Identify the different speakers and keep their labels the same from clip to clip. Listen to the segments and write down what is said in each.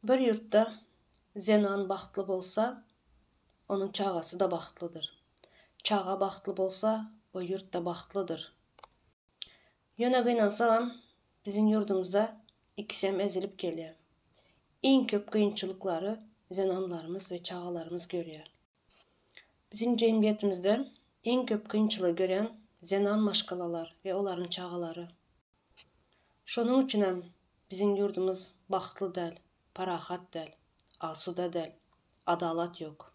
Speaker 1: Bir ýurtda zenan bagtly bolsa, onuň çagasy-da bagtlydyr. Çaga bagtly bolsa, o ýurt-da bagtlydyr. Ýöne gynansagam, biziň ýurdumyzda ikisem ezilip gelýär. Iň köp kynçylyklary zenanlarymyz we çagalarymyz görýär. Biziň jemgyýetimizde iň köp kynçylygy görýän zenan maşgalalar we olaryň çagalary. Şonuň üçinem Biziň ýurdumyz bagtly däl, parahat däl, asuda däl, adalat ýok.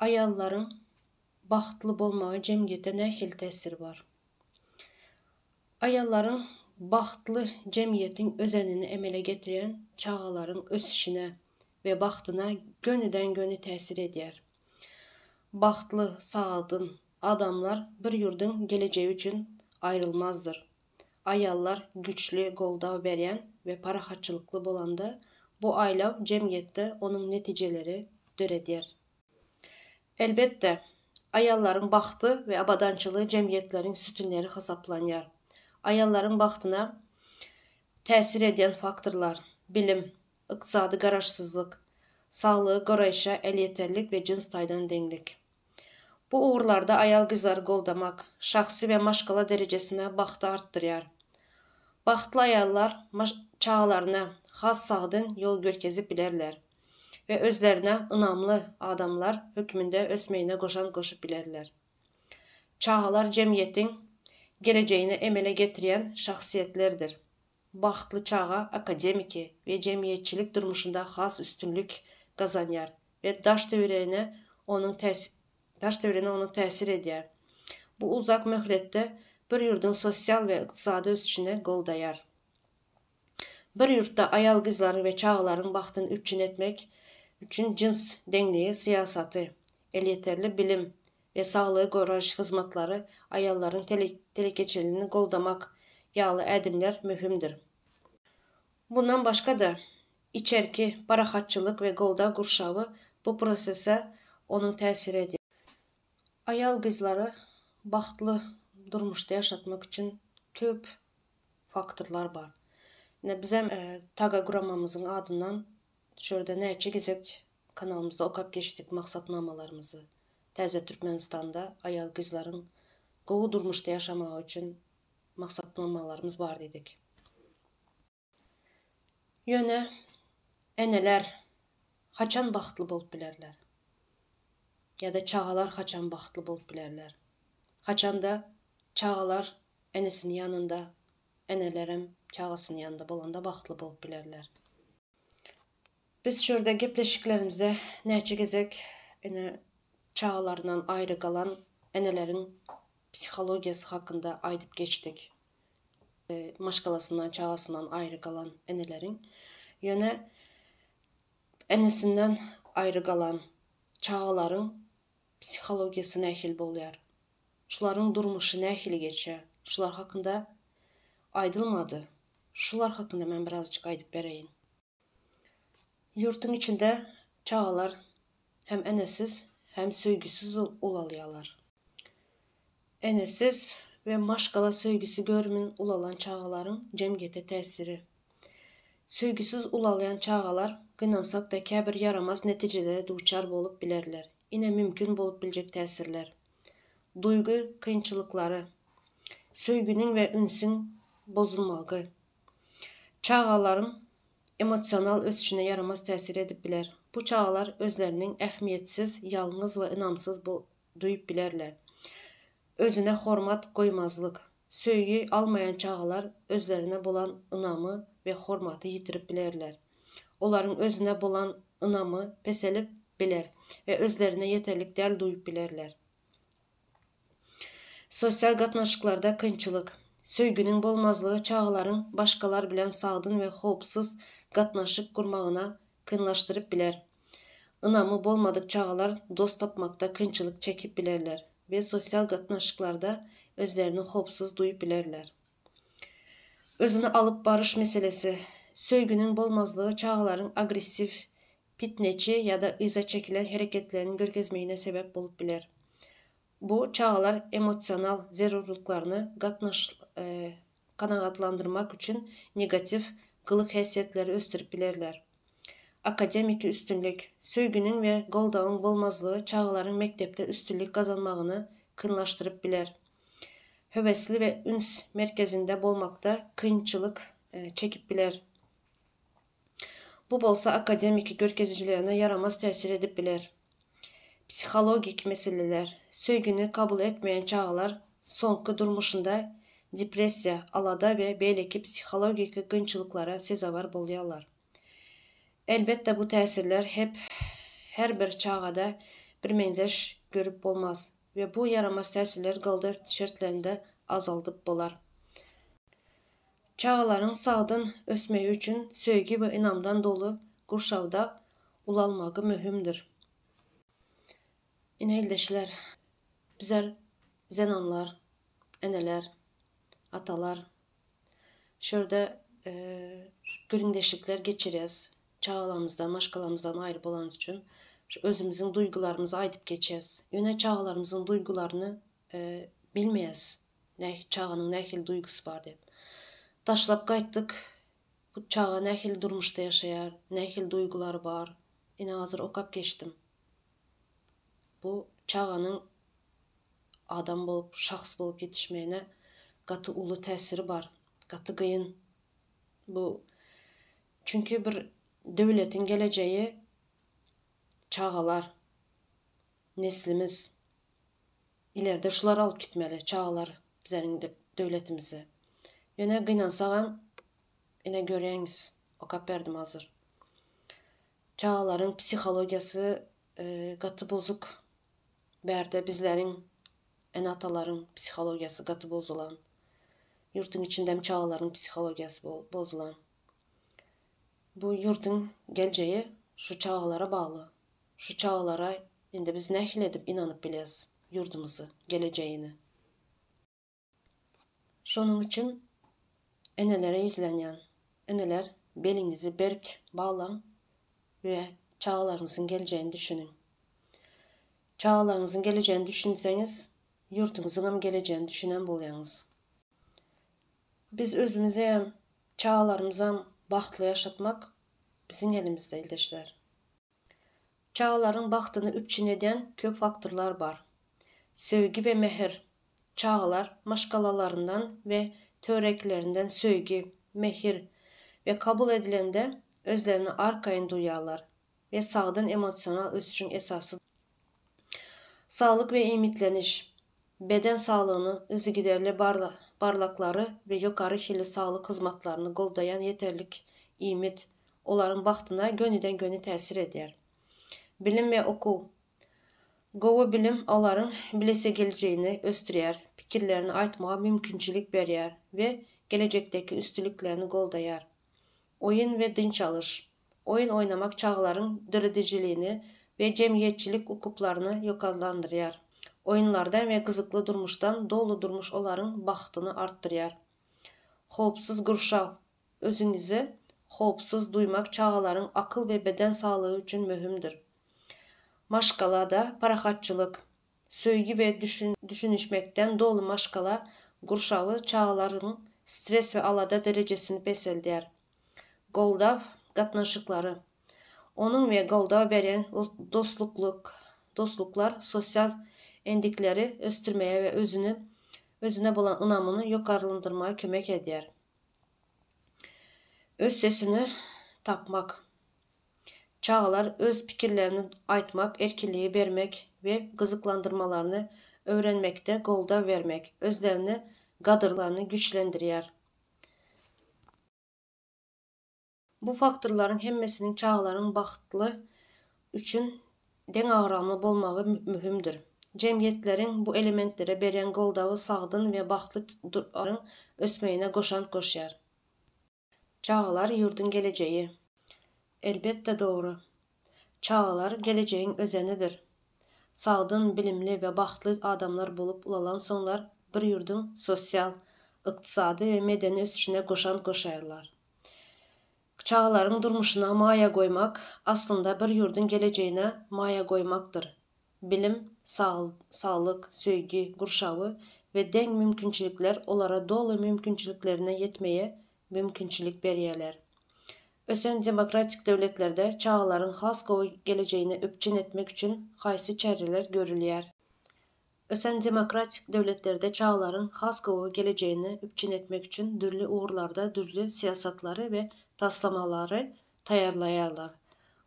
Speaker 1: Aýallaryň bagtly bolmagy jemgyýete nähili täsiri bar? Aýallaryň bagtly jemgyýetiň özenini emele getirýän çagalaryň ösüşine we bagtyna gönüden-göni täsir edýär. Bagtly, sagdyn adamlar bir ýurduň gelejegi üçin aýrylmazdyr. Aýallar güçli goldaw berýän we parahatçylykly bolanda, bu aýlaw jemgyýetde onuň netijeleri döredýär. Elbetde, aýallaryň bagty we abadançylygy jemgyýetleriň sütünleri hasaplanýar. Aýallaryň bagtyna täsir edýän faktorlar, bilim, ykdysady garaşsyzlyk, saglygy goraýşa elýeterlik we jyns taýdan deňlik. Bu ugurlarda aýal-gyzlary goldamak, şahsy we maşgala derejesinde bagty artdyrýar. Bagtly aýallar çagalaryna has sagdyn ýol görkezip bilerler we özlerine ynamly adamlar hökmünde ösmegine goşant goşup bilerler. Çagalar jemgyýetiň gelejegini emele getirýän şahsyýetlerdir. Bagtly çaga akademiki we jemgyýetçilik durmuşynda has üstünlik gazanýar we daş-töweregine onuň daş-töweregine onuň täsir edýär. Bu uzak möhletde bir ýurduň sosial we ykdysady ösüşini goldaýar. Bir ýurtda aýal-gyzlaryň we çagalaryň bagtyny üpjün etmek üçin jyns deňligi syýasaty, elýeterli bilim we saglygy goraýyş hyzmatlary, aýallaryň telekeçiligini goldamak ýaly ädimler möhümdir. Mundan başga-da, içerki parahatçylyk we goldaw gurşawy bu prosese onuň täsir edýär. Aýal-gyzlary bagtly durmuşda ýaşatmak üçin köp faktorlar bar. Ine, bizem TAGA guramamyzyň adyndan şu ýerde näçe gezek Kanalymyzda okap geçdik maksatnamalarymyzy. Täze Türkmenistanda aýal gyzlaryň gowy durmuşda ýaşamagy üçin maksatnamalarymyz bar diýdik. Ýöne eneler haçan bagtly bolup bilerler? Ýa-da çagalar haçan bagtly bolup bilerler? Haçanda çagalar enesiniň ýanynda, enelerem çagasynyň ýanynda bolanda bagtly bolup bilerler. Biz şu ýerde gepleşiklerimizde näçe gezek ene çagalaryndan aýry galan eneleriň psihologiýasy hakynda aýdyp geçdik. Maşgalasyndan, çagasyndan aýry galan eneleriň. Ýöne enesinden aýry galan çagalaryň psihologiýasy nähili bolýar? Şularyň durmuşy nähili geçýär? Şular hakynda aýdylmady. Şular hakynda men birazjyk aýdyp bereýin. Ýurtuň içinde çagalar hem enesiz, hem söýgüsiz ulalýarlar. Enesiz we maşgala söýgüsi görmün ulalan çagalaryň jemgyýete täsiri. Söýgüsiz ulalýan çagalar gynansak-da käbir ýaramaz netijelere duçar bolup bilerler. Ine mümkin bolup biljek täsirler. Duýgy kynçylyklary. Söýginiň we ünsüň bozulmagy. Çagalaryň emosional ösüşine ýaramaz täsir edip biler. Bu çagalar özleriniň ähmiýetsiz, ýalňyz we ynamsyz duýup bilerler. Özüne hormat goýmazlyk. Söýgi almaýan çagalar özlerine bolan ynamy we hormaty ýitirip bilerler. Olaryň özüne bolan ynamy peselip biler we özlerine ýeterlik däl duýup bilerler. Sosial gatnaşyklarda kynçylyk. Söýginiň bolmazlygy çagalaryň başgalar bilen sagdyn we howpsuz gatnaşyk gurmagyna kynlaşdyryp biler. Ynamy bolmadyk çagalar dost tapmakda kynçylyk çekip bilerler we sosial gatnaşyklarda özlerini howpsuz duýup bilerler. Özüni alyp baryş meselesi. Söýginiň bolmazlygy çagalaryň agressiw, pitneçi ýa-da yza çekilen hereketlerini görkezmegine sebäp bolup biler. Bu çagalar emosional zerurlyklaryny gatnaş kanagatlandyrmak üçin negatiw gylyk-häsiýetleri ösdürip bilerler. Akademiki üstünlik, Söýginiň we goldawyň bolmazlygy çagalaryň mekdepde üstünlik gazanmagyny kynlaşdyryp biler. Höwesli we üns merkezinde bolmakda kynçylyk çekip biler. Bu bolsa akademiki görkezijilerine ýaramaz täsir edip biler. Psihologik meseleler, Söýgini kabul etmeýän çagalar soňky durmuşynda depressiýa, alada we beýleki psihologiki kynçylyklara sezewar bolýarlar. Elbetde bu täsirler hep her bir çagada birmeňzeş görüp bolmaz we bu ýaramaz täsirler goldaw şertlerinde azaldyp bolar. Çagalaryň sagdyn ösmegi üçin söýgi we ynamdan doly gurşawda ulalmagy möhümdir. Ine ildeşler, bizler zenanlar, eneler, atalar şu ýerde gürrüňdeşlikler geçirýäs. Çagalarymyzdan, maşgalamyzdan aýry bolanymyz üçin şu özümiziň duýgularymyzy aýdyp geçýäs. Ýöne çagalarymyzyň duýgularyny bilmeýäs. Çaganyň nähili duýgusy bar diýip. Taşlap gaýtdyk. Bu çaga nähili durmuşda ýaşaýar, nähili duýgulary bar. Ine hazir okap geçdim. Bu çaganyň adam bolup, şahs bolup ýetişmegine gaty uly täsiri bar. Gaty gyn. Bu çünki bir döwletiň gelejegi çagalar, neslimiz. Ileride şular alyp gitmeli çagalar bizeniň döwletimizi. Ýöne gynansagam ine görýäňiz okap berdim hazir. Çagalaryň psihologiýasy gaty bozuk. Bärde bizleriň ene-atalaryň psihologiýasy gaty bozulan. Ýurtuň içindem çagalaryň psihologiýasy bozulan. Bu ýurtuň geljegi şu çagalara bagly. Şu çagalara indi biz nähili edip ynanyp bilýäs ýurdumyzy, gelejegini? Şonuň üçin enelere ýüzlenýän. Eneler, beliňizi berk baglaň we çagalaryňyzyň gelejegini düşüniň. Çagalaryňyzyň gelejegini düşünseňiz, ýurduňyzyňam gelejegini düşünen bolýaňyz. Biz özümizem, çagalarymyzam bagtly ýaşatmak biziň elimizde ildeşler. Çagalaryň bagtyny üpjün edýän köp faktorlar bar. Söýgi we mähir. Çagalar maşgalalaryndan we töwereklerinden söýgi, mähir we kabul edilende özlerini arkaýyn duýýarlar we sagdyn emosional ösüşiň esasydyr. Saglyk we iýmitleniş. Beden saglygyny yzygiderli barlaglary we ýokary hilli saglyk hyzmatlaryny goldaýan ýeterlik iýmit olaryň bagtyna gönüden-göni täsir edýär. Bilim we okuw. Gowy bilim olaryň bilesigelijigini ösdürýär, pikirlerini aýtmaga mümkinçilik berýär we gelejekdeki üstünliklerini goldaýar. Oýun we dynç alyş. Oýun oýnamak çagalaryň döredijiligini we jemgyýetçilik ukyplaryny ýokarlandyrýar. Oýunlardan we gyzykly durmuşdan doly durmuş olaryň bagtyny artdyrýar. Howpsuz gurşaw. Özüňizi howpsuz duýmak çagalaryň akyl we beden saglygy üçin möhümdir. Maşgalada parahatçylyk, söýgi we düşünişmekden doly maşgala gurşawy çagalaryň stres we alada derejesini peseldýär. Goldaw gatnaşyklary. Onuň we goldaw berýän dostluklyk dostluklar sosial endikleri ösdürmäge we özüni özüne bolan ynamyny ýokarlandyrmaga kömek edýär. Öz sesini tapmak. Çagalar öz pikirlerini aýtmak erkinligi bermek we gyzyklandyrmalaryny öwrenmekde goldaw bermek, özlerini gadyrlaryny güýçlendirýär. Bu faktorlaryň hemmesiniň çagalaryň bagtly üçin deňagramly bolmagy möhümdir. Jemgyýetleriň bu elementlere berýän goldawy sagdyn we bagtly ösmegine goşant goşýar. Çagalar ýurduň gelejegi. Elbetde dogry. Çagalar gelejegiň özenidir. Sagdyn, bilimli we bagtly adamlar bolup ulalansoňlar bir ýurduň sosial, ykdysady we medeni ösüşine goşant goşarlar. Çagalaryň durmuşyna maýa goýmak, aslynda bir ýurduň gelejegine maýa goýmakdyr. Bilim, saglyk, söýgi, gurşawy we deň mümkinçilikler olara doly mümkinçiliklerine ýetmeye mümkinçilik berýärler. Ösen demokratik döwletlerde çagalaryň has gowy gelejegini üpjün etmek üçin haýsy çäreler görülýär? Ösen demokratik döwletlerde çagalaryň has gowy gelejegini üpjün etmek üçin dürli ugurlarda dürli syýasatlary we taslamalary taýýarlaýarlar.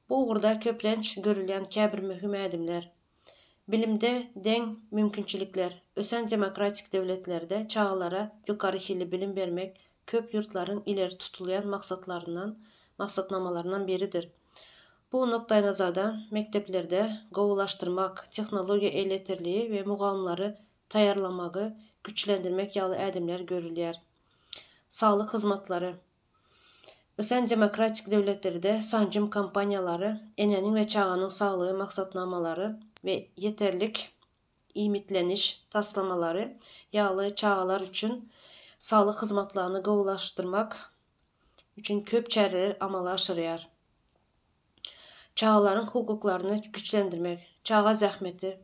Speaker 1: Bu ugurda köplenç görülýän käbir möhüm ädimler, Bilimde deň mümkinçilikler, Ösen demokratik döwletlerde çagalara ýokary hilli bilim bermek köp ýurtlaryň ileri tutulýan maksatlaryndan, maksatnamalaryndan biridir. Bu nukdaýnazardan mekdeplerde gowulaşdyrmak, tehnologiýa elýeterligi we mugallymlary taýýarlamagy güýçlendirmek ýaly ädimler görülýär. Saglyk hyzmatlary. Ösen demokratik döwletlerde sanjym kampaniýalary, enäniň we çaganyň saglygy maksatnamalary we ýeterlik iýmitleniş taslamalary ýaly çagalar üçin saglyk hyzmatlaryny gowulaşdyrmak üçin köp çäreler amala aşyrýar. Çagalaryň hukuklaryny güýçlendirmek, çaga zähmeti,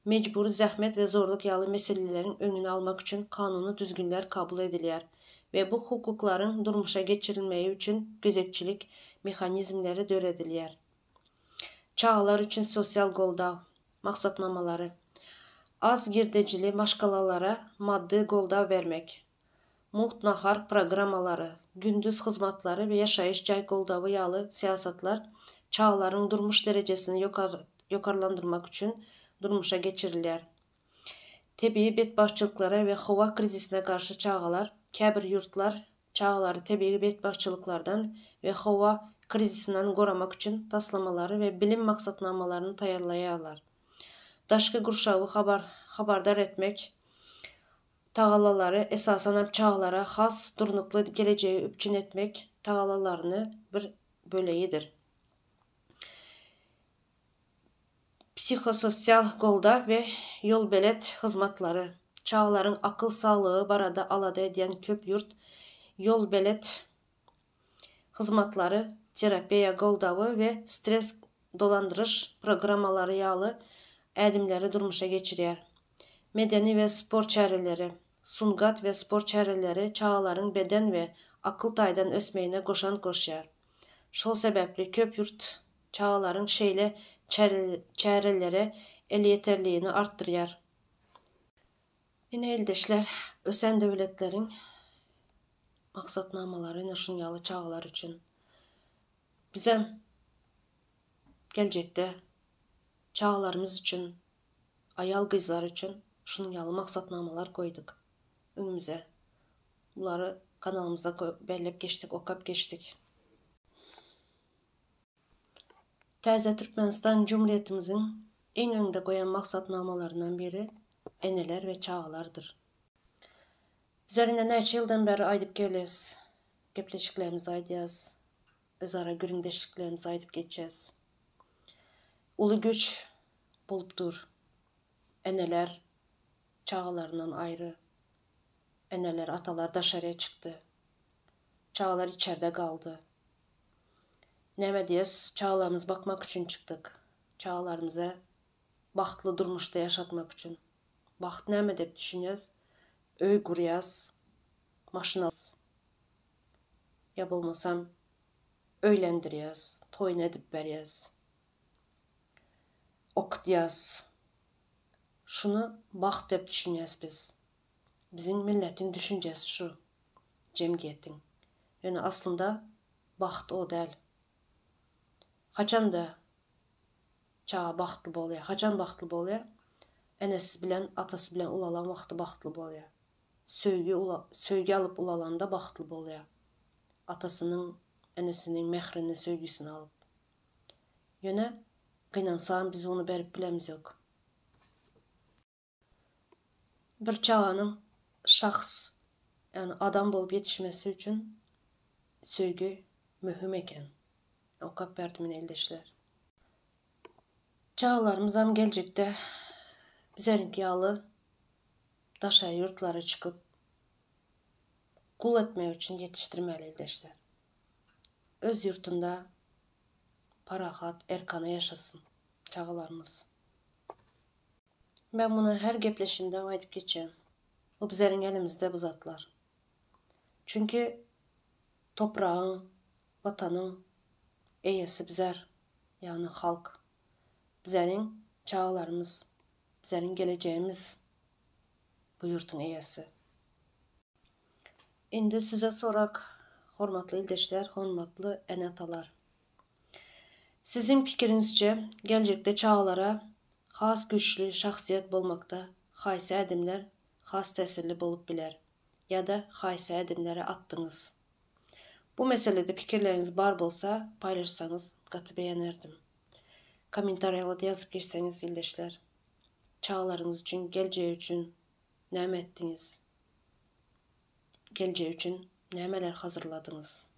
Speaker 1: mejbury zähmet we zorluk ýaly meseleleriň öňüni almak üçin kanuny düzgünler kabul edilýär we bu hukuklaryň durmuşa geçirilmegi üçin gözegçilik mehanizmleri döredilýär. Çagalar üçin sosial goldaw maksatnamalary, az girdejili maşgalalara maddy goldaw bermek, mugt nahar programmalary, gündiz hyzmatlary we ýaşaýyş jaý goldawy ýaly syýasatlar çagalaryň durmuş derejesini ýokarlandyrmak üçin durmuşa geçirilýär. Tebigy betbagtçylyklara we howa krizisine garşy çagalar Käbir ýurtlar çagalary tebigy betbagtçylyklardan we howa krizisinden goramak üçin taslamalary we bilim maksatnamalaryny taýýarlaýarlar. Daşky gurşawy habardar etmek Tagallalary, esasanam çagalara has durnukly gelejegi üpjün etmek tagallalaryny bir bölegidir. Psihososial goldaw we ýolbelet hyzmatlary, çagalaryň akyl saglygy barada alada edýän köp ýurt ýolbelet hyzmatlary, terapiýa goldawy we stres dolandyryş programmalary ýaly ädimleri durmuşa geçirýär. Medeni we sport çäreleri, sungat we sport çäreleri çagalaryň beden we akyl taýdan ösmegine goşant goşýar. Şol sebäpli köp ýurt çagalaryň şeýle çärelere elýeterligini artdyrýar. Ine ildeşler, ösen döwletleriň maksatnamalary ine şuň ýaly çagalar üçin. Bizem geljekde çagalarymyz üçin, aýal-gyzlar üçin şunuň ýaly maksatnamalar goýduk öňümize. Bulary kanalymyzda belläp geçdik, okap geçdik. Täze Türkmenistan Jumhuriýetimiziň iň öňde goýan maksatnamalaryndan biri eneler we çagalardyr. Bizler ine näçe ýyldan bäri aýdyp gelýäs, gepleşiklerimizde aýdýas, özara gürrüňdeşliklerimizde aýdyp geçýäs. Uly güýç bolup dur. Eneler çagalaryndan aýry, eneler, atalar daşarya çykdy. Çagalar içerde galdy. Näme diýes, çagalarymyzy bakmak üçin çykdyk. Çagalarymyza bagtly durmuşda ýaşatmak üçin. Bagt näme dep düşünýäs? Öý gurýas, maşyn alýas. Ýa bolmasam öýlendirýäs, toýuny edip berýäs. Okutýas. Şuny bagt dep düşünýäs biz. Biziň milletiň düşünjesi şu. Jemgyýetiň. Ýöne aslynda bagt o däl. Haçanda çaga bagtly bolýar? Haçan bagtly bolýar? Enesi bilen, atasy bilen ulalan wagty bagtly bolýar. Söýgi söýgi alyp ulalanda bagtly bolýar. Atasynyň, enesiniň mährini, söýgüsini alyp. Ýöne gynansagam biz ony berip bilemizok. Bir çaganyň şahs, ýagny adam bolup ýetişmesi üçin söýgi möhüm eken. Okap berdim ine ildeşler. Çagalarymyzam geljekde bizeriňki ýaly daşary ýurtlara çykyp gul etmek üçin ýetişdirmeli ildeşler. Öz ýurtunda parahat, erkana ýaşasyn çagalarymyz. Men muny her gepleşimde aýdyp geçýän. Bu bizeriň elimizde bu zatlar. Çünki topragyň, Watanyň eýesi bizler, ýagny halk. Bizleriň çagalarymyz, bizleriň gelejegimiz bu ýurtuň eýesi. Indi size sorak, hormatly ildeşler, hormatly ene-atalar. Siziň pikiriňizçe, geljekde çagalara has güýçli şahsyýet bolmakda haýsy ädimler has täsirli bolup biler ýa-da haýsy ädimleri atdyňyz? Bu meselede pikirleriňiz bar bolsa paýlaşsaňyz gaty begenerdim. Kommentariýalarda ýazyp geçseňiz ildeşler. Çagalaryňyz üçin, geljegi üçin näme etdiňiz? Geljek üçin nämeler hazyrladyňyz?